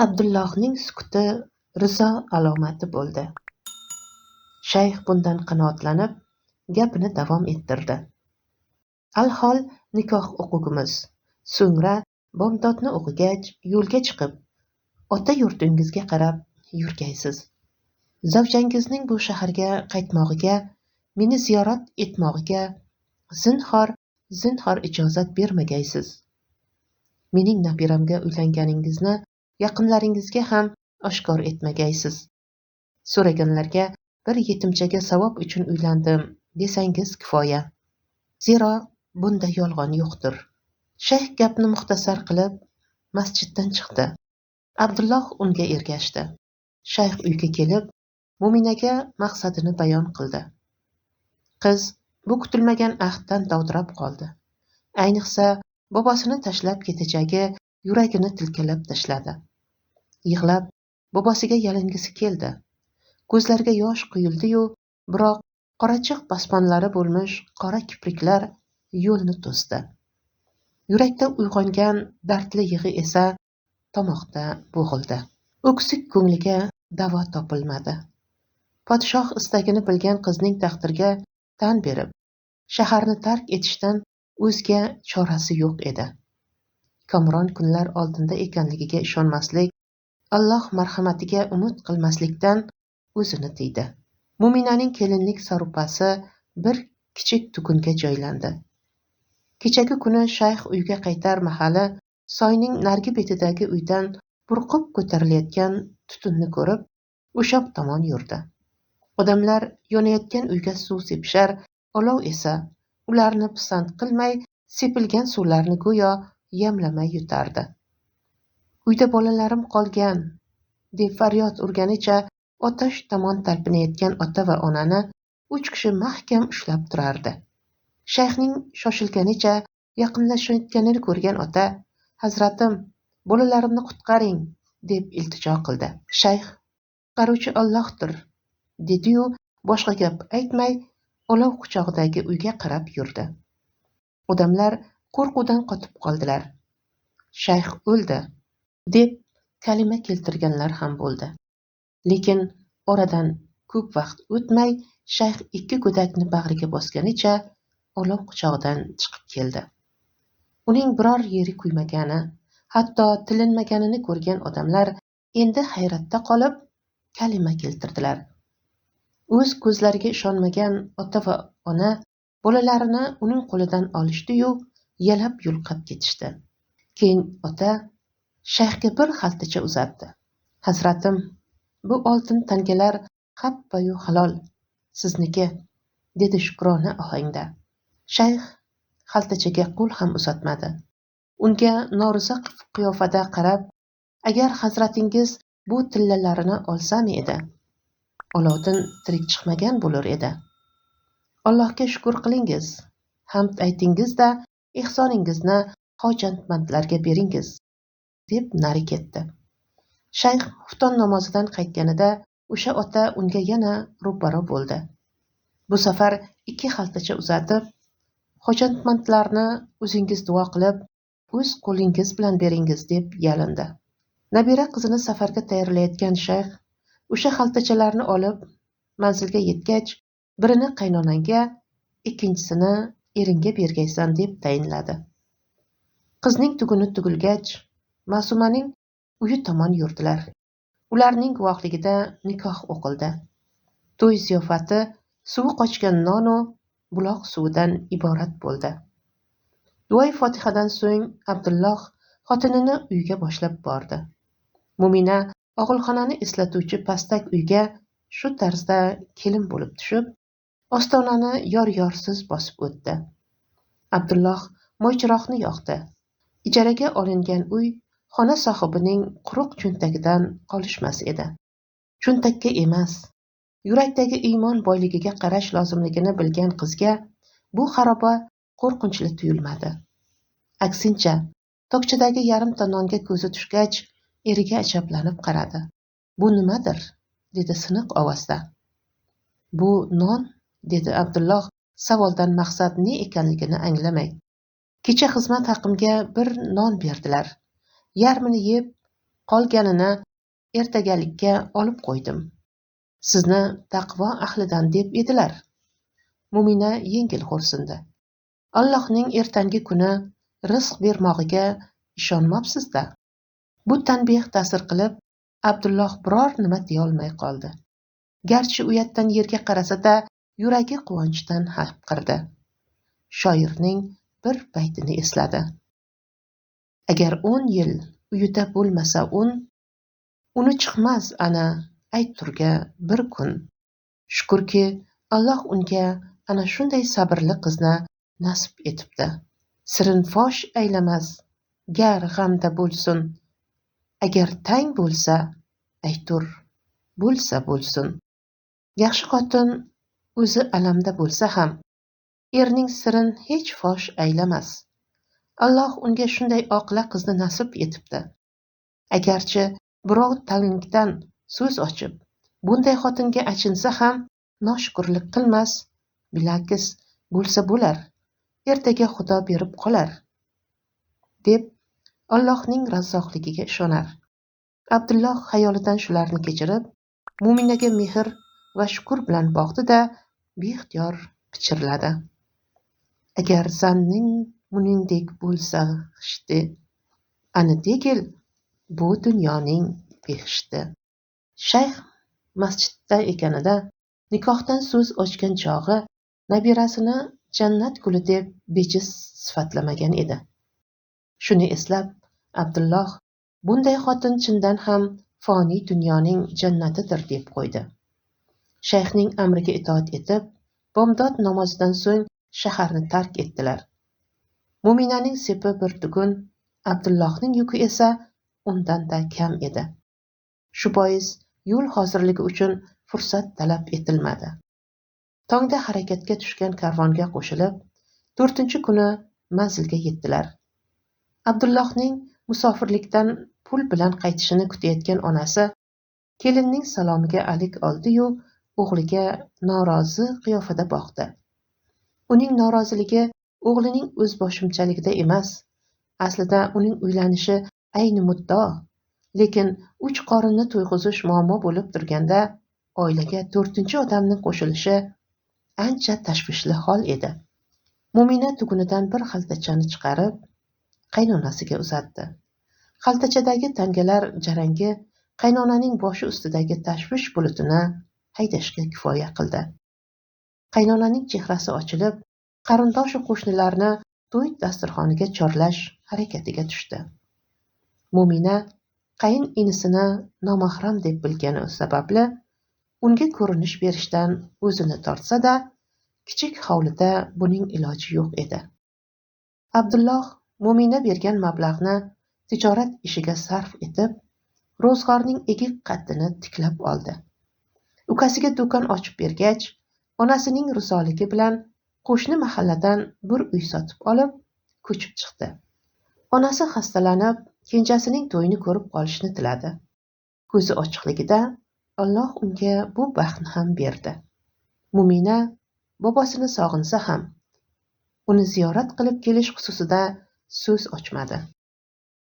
Abdullohning sukuti rizo alomati bo'ldi. Shayx bundan qanoatlanib, gapini davom ettirdi. Alhol nikoh o'qigimiz, so'ngra bomdodni o'qigach, yo'lga chiqib, ota yurtingizga qarab yurgaysiz. Zavjangizning bu shaharga qaytmog'iga, meni ziyorat etmog'iga zinhor, zinhor ijozat bermagaysiz. Mening nabiramga uylanganingizni yaqinlaringizga ham oshkor etmagaysiz. So'raganlarga bir yetimchaga savob uchun uylandim desangiz kifoya. Zero bunda yolg'on yo'qdir. Shayx gapni muxtasar qilib masjiddan chiqdi. Abdulloh unga ergashdi. Shayx uyga kelib, Mo'minaga maqsadini bayon qildi. Qiz bu kutilmagan ahddan dovdirab qoldi. Ayniqsa, bobosini tashlab ketajagi yuragini tilkalab tashladi. Yig'lab, bobosiga yalingisi keldi. Ko'zlariga yosh quyildi-yu, biroq qorachiq posbonlari bo'lmish qora kipriklar yo'lni to'sdi. Yurakda uyg'ongan dardli yig'i esa tomoqda bo'g'ildi. O'ksik ko'ngliga davo topilmadi. Podshoh istagini bilgan qizning taqdirga tan berib, shaharni tark etishdan o'zga chorasi yo'q edi. Komron kunlar oldinda ekanligiga ishonmaslik, Alloh marhamatiga umid qilmaslikdan o'zini tiydi. Mo'minaning kelinlik sarupasi bir kichik tugunga joylandi. Kechagi kuni shayx uyga qaytar mahali soyning narigi betidagi uydan burqib ko'tarilayotgan tutunni ko'rib, o'sha tomon yurdi. Odamlar yonayotgan uyga suv sepishar, olov esa ularni pisand qilmay, sepilgan suvlarni go'yo yamlamay yutardi. Uyda bolalarim qolgan, deb faryod urganicha otash tomon talpinayotgan ota va onani 3 kishi mahkam ushlab turardi. Shayxning shoshilganicha yaqinlashayotganini ko'rgan ota, "Hazratim, bolalarimni qutqaring", deb iltijo qildi. Shayx, "Qutqaruvchi Allohdir", dedi-yu, boshqa gap aytmay, olov quchog'idagi uyga qarab yurdi. Odamlar qo'rquvdan qotib qoldilar. Shayx o'ldi, deb kalima keltirganlar ham bo'ldi. Lekin oradan ko'p vaqt o'tmay, shayx 2 go'dakni bag'riga bosganicha olov quchog'idan chiqib keldi. Uning biror yeri kuymagani, hatto tilinmaganini ko'rgan odamlar endi hayratda qolib, kalima keltirdilar. O'z ko'zlariga ishonmagan ota va ona bolalarini uning qo'lidan olishdi-yu, yalab yulqab ketishdi. Keyin ota shayxga bir xaltacha uzatdi. "Hazratim, bu oltin tangalar happayu halol sizniki", dedi shukrona ohangda. Shayx xaltachaga qo'l ham uzatmadi. Unga norizo qiyofada qarab, "Agar hazratingiz bu tillalarini olsami edi, olovdan tirik chiqmagan bo'lur edi. Allohga shukr qilingiz, hamd aytingiz-da, ehsoningizni hojatmandlarga beringiz", deb nari ketdi. Shayx xufton namozidan qaytganida o'sha ota unga yana ro'para bo'ldi. Bu safar 2 xaltacha uzatib, "Hojatmandlarni o'zingiz duo qilib, o'z qo'lingiz bilan beringiz", deb yalindi. Nabira qizini safarga tayyorlayotgan shayx o'sha xaltachalarni olib manzilga yetgach, birini qaynonangga, ikkinchisini eringga bergaysan deb tayinladi. Qizning tuguni tugilgach, Ma'sumaning uyi tomon yurdilar. Ularning guvohligida nikoh o'qildi. To'y ziyofati suvi qochgan nonu buloq suvidan iborat bo'ldi. Duoyi fotihadan so'ng Abdulloh xotinini uyga boshlab bordi. Mo'mina og'ilxonani eslatuvchi pastak uyga shu tarzda kelin bo'lib tushib, ostonani yor-yorsiz bosib o'tdi. Abdulloh moychiroqni yoqdi. Ijaraga olingan uy xona sohibining quruq cho'ntagidan qolishmas edi. Cho'ntakka emas, yurakdagi iymon boyligiga qarash lozimligini bilgan qizga bu xaroba qo'rqinchli tuyulmadi. Aksincha, tokchadagi yarimta nonga ko'zi tushgach, eriga ajablanib qaradi. "Bu nimadir?" dedi siniq ovozda. "Bu non", dedi Abdulloh savoldan maqsad ne ekanligini anglamay. "Kecha xizmat haqimga bir non berdilar. Yarmini yeb, Qolganini ertagalikka olib qo'ydim. Sizni taqvo ahlidan deb edilar. Mo'mina yengil xo'rsindi. Allohning ertangi kuni rizq bermog'iga ishonmabsiz-da. Bu tanbeh ta'sir qilib, Abdulloh biror nima deyolmay qoldi. Garchi uyatdan yerga qarasa-da, yuragi quvonchdan hapriqdi. Shoirning bir baytini esladi. Agar 10 yil uyida bo'lmasa uni chiqmaz ana ayturga bir kun. Shukurki, Alloh unga ana shunday sabrli qizni nasib etibdi. Sirin fosh aylamas, gar g'amda bo'lsin. Agar tang bo'lsa, aytur, bo'lsa bo'lsin. Yaxshi xotin o'zi alamda bo'lsa ham, erning sirin hech fosh aylamas. Alloh unga shunday oqila qizni nasib etibdi. Agarchi birov tanglikdan so'z ochib, bunday xotinga achinsa ham noshukrlik qilmas, bilakis bo'lsa bo'lar, ertaga Xudo berib qolar, deb Allohning razzoqligiga ishonar. Abdulloh xayolidan shularni kechirib, Mo'minaga mehr va shukr bilan boqdi-da, beixtiyor pichirladi. Agar zanning muningdek bo'lsa xishti, ani degil bu dunyoning behishti. Shayx masjidda ekanida nikohdan so'z ochgan chog'i nabirasini jannat guli deb bejiz sifatlamagan edi. Shuni eslab Abdulloh bunday xotin chindan ham foniy dunyoning jannatidir deb qo'ydi. Shayxning amriga itoat etib, bomdod namozidan so'ng shaharni tark etdilar. Mo'minaning sepi bir tugun, Abdullohning yuki esa undan-da kam edi. Shu bois yo'l hozirligi uchun fursat talab etilmadi. Tongda harakatga tushgan karvonga qo'shilib, 4-kuni manzilga yetdilar. Abdullohning musofirlikdan pul bilan qaytishini kutayotgan onasi kelinning salomiga alik oldi-yu, o'g'liga norozi qiyofada boqdi. Uning noroziligi o'g'lining o'zboshimchaligida emas, aslida uning uylanishi ayni muddao, lekin 3 qorinni to'yg'izish muammo bo'lib turganda oilaga 4-odamning qo'shilishi ancha tashvishli hol edi. Mo'mina tugunidan bir xaltachani chiqarib, qaynonasiga uzatdi. Xaltachadagi tangalar jarangi qaynonaning boshi ustidagi tashvish bulutini haydashga kifoya qildi. Qaynonaning chehrasi ochilib, qarindoshu qo'shnilarni to'y dasturxoniga chorlash harakatiga tushdi. Mo'mina qayin inisini nomahram deb bilgani sababli unga ko'rinish berishdan o'zini tortsa-da, kichik hovlida buning iloji yo'q edi. Abdulloh Mo'mina bergan mablag'ni tijorat ishiga sarf etib, ro'zg'orning egik qaddini tiklab oldi. Ukasiga do'kon ochib bergach, onasining rizoligi bilan qo'shni mahalladan bir uy sotib olib, ko'chib chiqdi. Onasi xastalanib, kenjasining to'yini ko'rib qolishni tiladi. Ko'zi ochiqligida Alloh unga bu baxtni ham berdi. Mo'mina bobosini sog'insa ham, uni ziyorat qilib kelish xususida so'z ochmadi.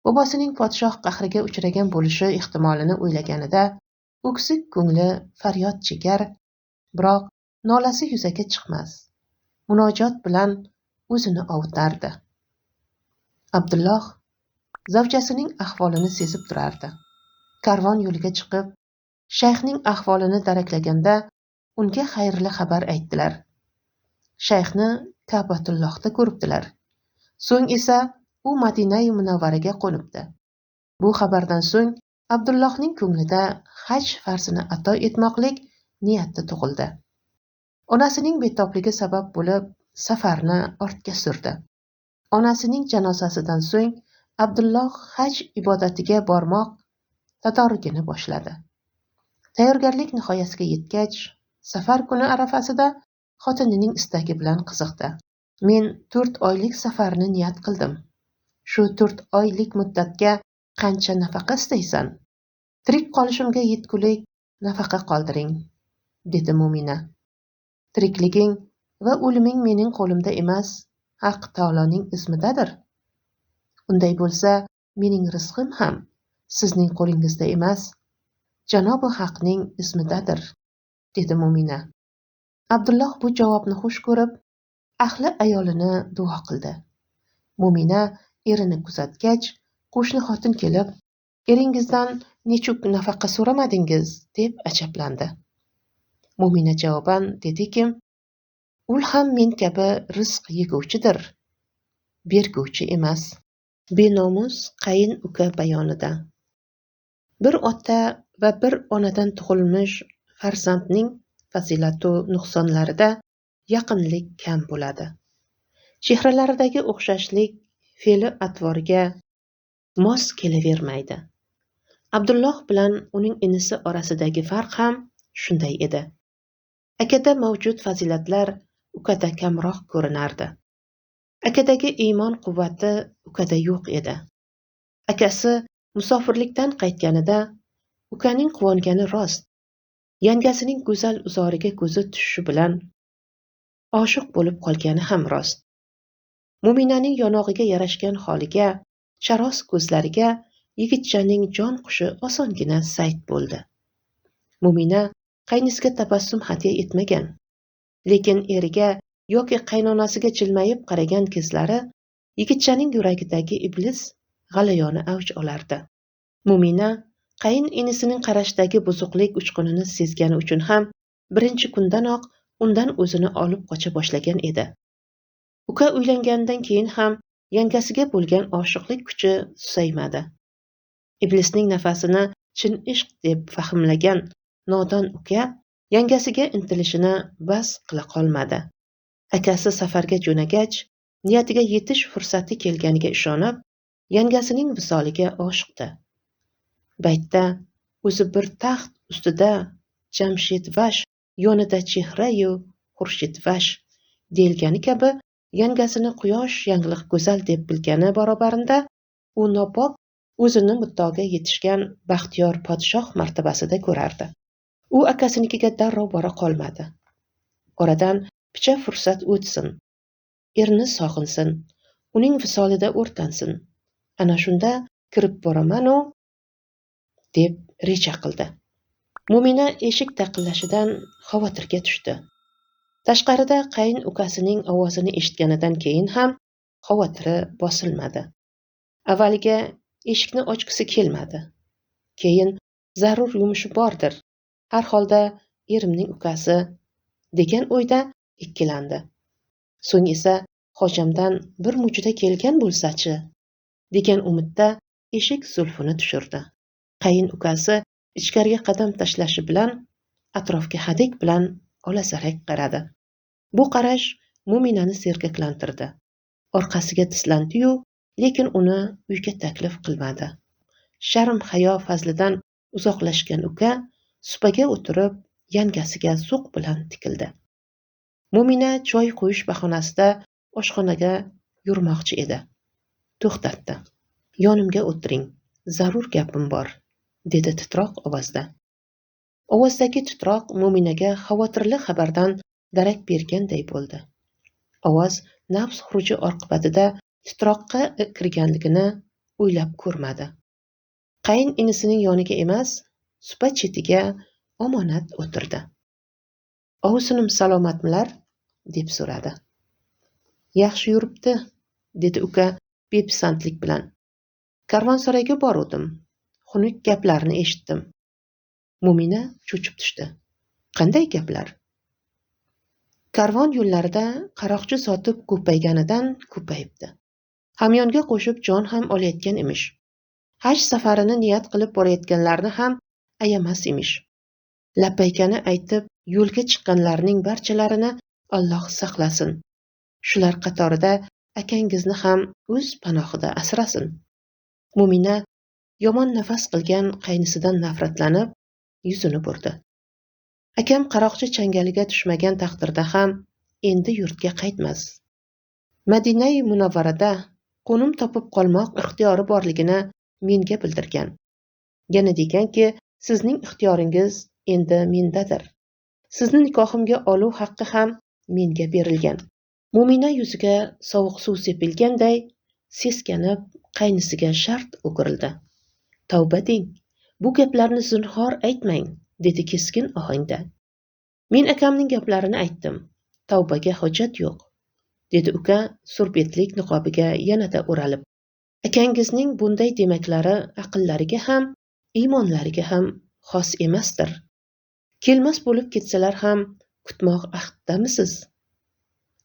Bobosining podshoh qahriga uchragan bo'lishi ehtimolini o'ylaganida o'ksik ko'ngli faryod chekar, biroq nolasi yuzaga chiqmas. Munojot bilan o'zini ovutardi. Abdulloh zavjasining ahvolini sezib turardi. Karvon yo'liga chiqib, shayxning ahvolini daraklaganda unga xayrli xabar aytdilar. Shayxni Ka'batullohda ko'ribdilar. So'ng esa u Madinai Munavvaraga qo'nibdi. Bu xabardan so'ng Abdullohning ko'nglida haj farzini ato etmoqlik niyati tug'ildi. Onasining betobligi sabab bo'lib safarni ortga surdi. Onasining janozasidan so'ng Abdulloh haj ibodatiga bormoq tadorigini boshladi. Tayyorgarlik nihoyasiga yetgach, safar kuni arafasida xotinining istagi bilan qiziqdi. Men 4 oylik safarni niyat qildim. Shu 4 oylik muddatga qancha nafaqa istaysan? Tirik qolishimga yetgulik nafaqa qoldiring, dedi Mo'mina. Tirikliging va o'liming mening qo'limda emas, Haq taoloning ismidadir. Unday bo'lsa, mening rizqim ham Sizning qo'lingizda emas, Janobi Haqning izmidadir, dedi Mo'mina. Abdulloh bu javobni xush ko'rib, ahli ayolini duo qildi. Mo'mina erini kuzatgach, qo'shni xotin kelib, eringizdan nechuk nafaqa so'ramadingiz, deb ajablandi. Mo'mina javoban dediki, ul ham men kabi rizq yeguvchidir, berguvchi emas. Benomus qayin uka bayonida. Bir ota va bir onadan tug'ilmish farzandning fazilatu nuqsonlarida yaqinlik kam bo'ladi. Chehralaridagi o'xshashlik fe'li atvorga mos kelavermaydi. Abdulloh bilan uning inisi orasidagi farq ham shunday edi. Akada mavjud fazilatlar ukada kamroq ko'rinardi. Akadagi iymon quvvati ukada yo'q edi. Akasi musofirlikdan qaytganida ukaning quvongani rost. Yangasining go'zal uzoriga ko'zi tushishi bilan oshiq bo'lib qolgani ham rost. Mo'minaning yonog'iga yarashgan holiga, charos ko'zlariga yigitchaning jon qushi osongina sayd bo'ldi. Mo'mina qaynisiga tabassum hadya etmagan, lekin eriga yoki qaynonasiga jilmayib qaragan kezlari yigitchaning yuragidagi iblis g'alayoni avj olardi. Mo'mina qayin inisining qarashidagi buzuqlik uchqunini sezgani uchun ham birinchi kundanoq undan o'zini olib qocha boshlagan edi. Uka uylanganidan keyin ham yangasiga bo'lgan oshiqlik kuchi susaymadi. Iblisning nafasini chin ishq deb fahmlagan nodon uka yangasiga intilishini bas qila qolmadi. Akasi safarga jo'nagach, niyatiga yetish fursati kelganiga ishonib, yangasining visoliga oshiqdi. Baytda o'zi bir taxt ustida Jamshidvash yonida chehra-yu Xurshidvash deyilgani kabi yangasini quyosh yangliq go'zal deb bilgani barobarinda u nopok o'zini muddaoga yetishgan baxtiyor podshoh martabasida ko'rardi. U akasinikiga darrov bora qolmadi. Oradan picha fursat o'tsin, erni sog'insin, uning visolida o'rtansin. Ana shunda kirib boraman-u, deb reja qildi. Mo'mina eshik taqillashidan xavotirga tushdi. Tashqarida qayin ukasining ovozini eshitganidan keyin ham xavotiri bosilmadi. Avvaliga eshikni ochgisi kelmadi. Keyin zarur yumushi bordir, har holda erimning ukasi degan o'yda ikkilandi. So'ng esa hojamdan bir mujda kelgan bo'lsa-chi degan umidda eshik zulfini tushirdi. Qayin ukasi ichkariga qadam tashlashi bilan atrofga hadik bilan olazarak qaradi. Bu qarash Mo'minani sergaklantirdi. Orqasiga tislandi-yu, lekin uni uyga taklif qilmadi. Sharm hayo fazlidan uzoqlashgan uka supaga o'tirib yangasiga suq bilan tikildi. Mo'mina choy qo'yish bahonasida oshxonaga yurmoqchi edi. To'xtatdi. Yonimga o'tiring, zarur gapim bor, dedi titroq ovozda. Ovozdagi titroq Mo'minaga xavotirli xabardan darak berganday bo'ldi. Ovoz nafs xuruji oqibatida titroqqa kirganligini o'ylab ko'rmadi. Qayin inisining yoniga emas, supa chetiga omonat o'tirdi. Ovusinim salomatmilar? Deb so'radi. Yaxshi yuribdi, dedi uka bepisandlik bilan. Karvonsaroyga boruvdim. Xunuk gaplarni eshitdim. Mo'mina cho'chib tushdi. Qanday gaplar? Karvon yo'llarida qaroqchi sotib ko'payganidan ko'payibdi. Hamyonga qo'shib jon ham olayotgan emish. Haj safarini niyat qilib borayotganlarni ham ayamas emish. Labbaykani aytib yo'lga chiqqanlarning barchalarini Alloh saqlasin. Shular qatorida akangizni ham o'z panohida asrasin. Mo'mina yomon nafas qilgan qaynisidan nafratlanib yuzini burdi. Akam qaroqchi changaliga tushmagan taqdirda ham endi yurtga qaytmas. Madinai Munavvarada qo'nim topib qolmoq ixtiyori borligini menga bildirgan. Yana deganki, sizning ixtiyoringiz endi mendadir. Sizni nikohimga oluv haqqi ham menga berilgan. Mo'mina yuziga sovuq suv sepilganday seskanib qaynisiga shart o'girildi. Tavba deng, bu gaplarni zinhor aytmang, dedi keskin ohangda. Men akamning gaplarini aytdim. Tavbaga hojat yo'q, dedi uka surbetlik niqobiga yanada o'ralib. Akangizning bunday demaklari aqllariga ham, iymonlariga ham xos emasdir. Kelmas bo'lib ketsalar ham kutmoq ahdidamisiz?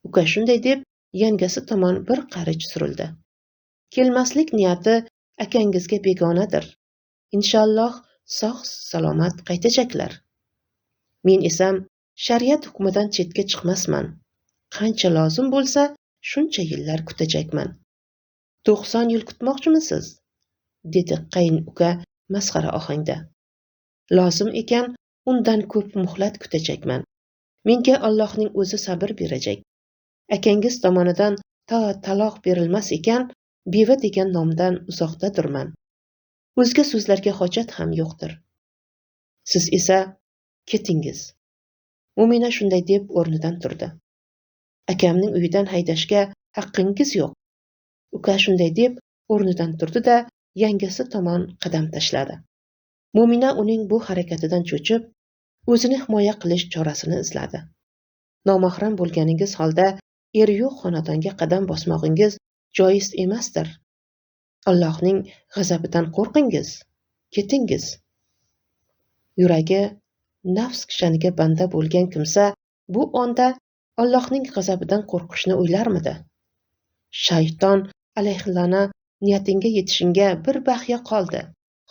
Uka shunday deb yangasi tomon bir qarich surildi. Kelmaslik niyati akangizga begonadir. Inshaalloh sog' salomat qaytajaklar. Men esam shariat hukmidan chetga chiqmasman. Qancha lozim bo'lsa, shuncha yillar kutajakman. 90 yil kutmoqchimisiz? Dedi qayin uka masxara ohangda. Lozim ekan, undan ko'p muhlat kutajakman. Menga Allohning o'zi sabr berajak. Akangiz tomonidan to taloq berilmas ekan, beva degan nomdan uzoqdadurman. O'zga so'zlarga hojat ham yo'qdir. Siz esa ketingiz. Mo'mina shunday deb o'rnidan turdi. Akamning uyidan haydashga haqqingiz yo'q. Uka shunday deb o'rnidan turdi-da, yangasi tomon qadam tashladi. Mo'mina uning bu harakatidan cho'chib, o'zini himoya qilish chorasini izladi. Nomahram bo'lganingiz holda eri yo'q xonadonga qadam bosmog'ingiz joiz emasdir. Allohning g'azabidan qo'rqingiz, ketingiz. Yuragi nafs kishaniga banda bo'lgan kimsa bu onda Allohning g'azabidan qo'rqishni o'ylarmidi? Shayton alayhillana niyatingga yetishingga bir baxya qoldi.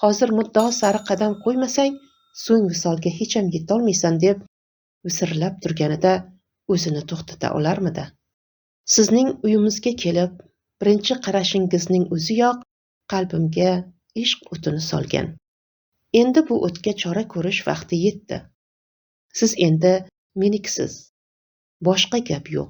Hozir muddao sari qadam qo'ymasang, so'ng visolga hech ham yetolmaysan deb visirlab turganida o'zini to'xtata olarmidi? Sizning uyimizga kelib, birinchi qarashingizning o'ziyoq qalbimga ishq o'tini solgan. Endi bu o'tga chora ko'rish vaqti yetdi. Siz endi menikisiz. Boshqa gap yo'q.